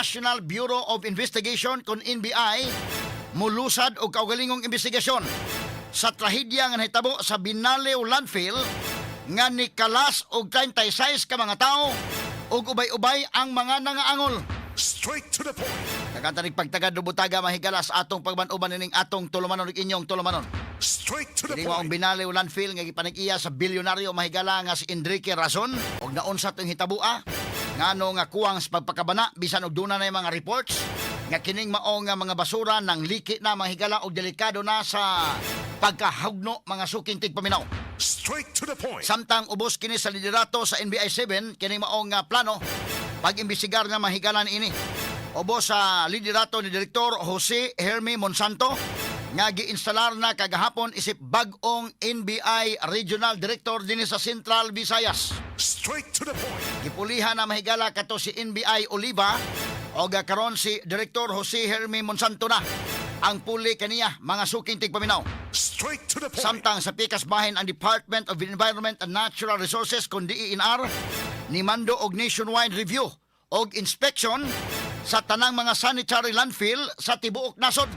National Bureau of Investigation kon NBI mulusad og kaugalingong investigasyon sa trahedya nga nahitabo sa Binaliw Landfill nga nikalas og 36 ka mga tawo ug ubay-ubay ang mga nangaangol. Straight to the point. Nagkantanig pagtagad butaga, mahigala, sa atong pagban-uban nining atong tulumanon ug inyong tulumanon. Straight to the Kini maong point. Binaliw Landfill nga gipanag-iya sa bilyonaryo, mahigala, nga si Enrique Razon ug naunsa tong hitabua, ngano nga kuwang sa pagpakabana bisan og duna na yung mga reports nga kining mao nga mga basura nang liki na, mahigala, og delikado na sa pagkahugno, mga suking tigpaminaw. Straight to the point. Samtang ubos kini sa liderato sa NBI 7 kining maong nga plano pag-imbestigar nga, mahigala, ini. Ubos sa liderato ni Direktor Jose Hermie Monsanto nga giinstalar na kagahapon isip bag-ong NBI Regional Director dinhi sa Central Visayas. Straight to the point. Gipulihan na, mahigala, kato si NBI Oliva o karon si Direktor Jose Hermie Monsanto na ang puli kaniya, mga suking tigpaminaw. Straight to the point. Samtang sa pikas bahin, ang Department of Environment and Natural Resources kun DENR ni mando og nationwide review og inspection sa tanang mga sanitary landfill sa tibuok nasod.